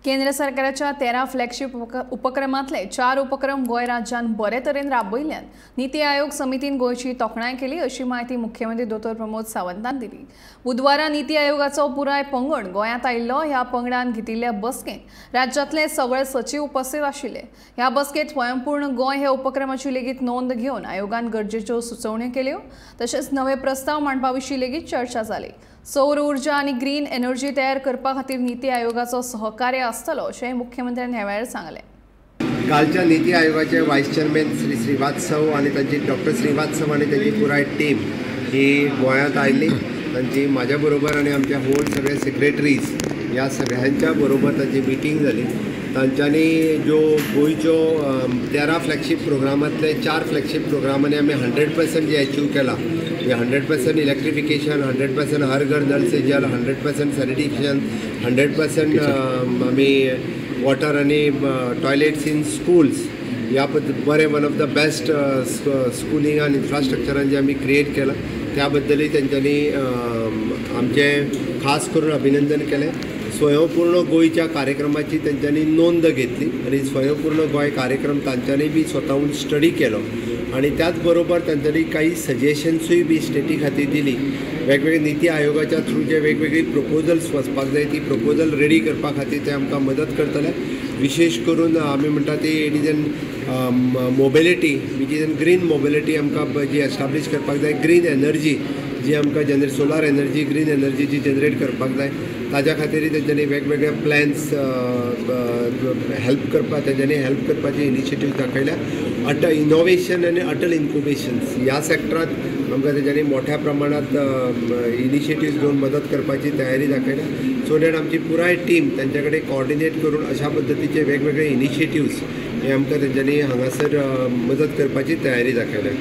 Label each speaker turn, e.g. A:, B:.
A: केंद्र सरकाराच्या 13 फ्लॅगशीप उपक्रमांतले 4 उपक्रम गोंय राज्यान बरे तरेन राबयल्ल्यान नीती आयोग समितीन गोंयची तोखणाय केली अशी म्हायती मुख्यमंत्री दोतोर प्रमोद सावंतान दिली. बुधवारा नीती आयोगाचो पुराय पंगड गोंयांत आयिल्लो. ह्या पंगडान घेतिल्ल्या बसकेंत राज्यांतले सगळे सचीव उपस्थित आशिल्ले. ह्या बसकेंत स्वयंपूर्ण गोंय हे उपक्रमाची लेगीत नोंद घेवन आयोगान गरजेच्यो सुचोवण्यो केल्यो. तशेंच नवे प्रस्ताव मांडपा विशीं लेगीत चर्चा जाली. सौर ऊर्जा आनी ग्रीन एनर्जी तयार करपा खातीर नीती आयोगाचो सहकार्य आसतलो अशें मुख्यमंत्र्यान ह्या वेळार सांगलें.
B: कालच्या नीती आयोगाचे वायस चेअरमॅन श्री श्रीवात्सव आनी तांची डॉक्टर श्रीवात्सव आनी तांची पुराय टीम ही गोंयांत आयली. तांची म्हाज्या बरोबर आनी आमच्या होल सगळे सेक्रेटरीज ह्या सगळ्यांच्या बरोबर तांची मिटींग जाली. तांच्यांनी ज्यो गोंयच्यो 13 फ्लॅगशीप प्रोग्रामांतले 4 फ्लॅगशीप प्रोग्रामांनी आमी 100% जे अचीव केला, 100% इलेक्ट्रिफिकेशन, 100% हर घर नल से जल, 100% सॅनिटेशन, 100% आमी वॉटर आनी टॉयलेट्स इन स्कूल्स ह्या बरें one of the best schooling आनी इन्फ्रास्ट्रक्चरान जे आमी क्रिएट केलां त्या बद्दलूय तेंच्यांनी आमचें खास करून अभिनंदन केलें. स्वयंपूर्ण गोंयच्या कार्यक्रमाची तेंच्यांनी नोंद घेतली आनी स्वयंपूर्ण गोंय कार्यक्रम तांच्यांनी बी स्वताहून स्टडी केलो आनी त्याच बरोबर तांच्यांनी काही सजेशन्सूय बी स्टेटी खातीर दिली. वेगवेगळे नीती आयोगाच्या थ्रू जे वेगवेगळी प्रपोजल्स वचपाक जाय ती प्रपोजल रेडी करपा खातीर ते आमकां मदत करतले. विशेश करून आमी म्हणटा ती it is an mobility which is an green mobility आमकां जी एस्टाब्लीश करपाक जाय, ग्रीन एनर्जी जी आमकां generate solar energy green energy जी जनरेट करपाक जाय ताज्या खातीरय तेंच्यांनी वेगवेगळे प्लॅन्स हेल्प करपाक तेंच्यांनी हेल्प करपाची इनिशिएटीव दाखयल्या. अटल इनोवेशन आनी अटल इन्क्युबेशन्स ह्या सेक्टरांत आमकां तेंच्यांनी मोठ्या प्रमाणांत इनिशिएटिव्स घेवन मदत करपाची तयारी दाखयल्या. सो that आमची पुराय टीम तेंच्या कडेन कॉर्डिनेट करून अशा पद्दतीचे वेगवेगळे इनिशिएटिव्स हे आमकां तेंच्यांनी हांगासर मदत करपाची तयारी दाखयल्या.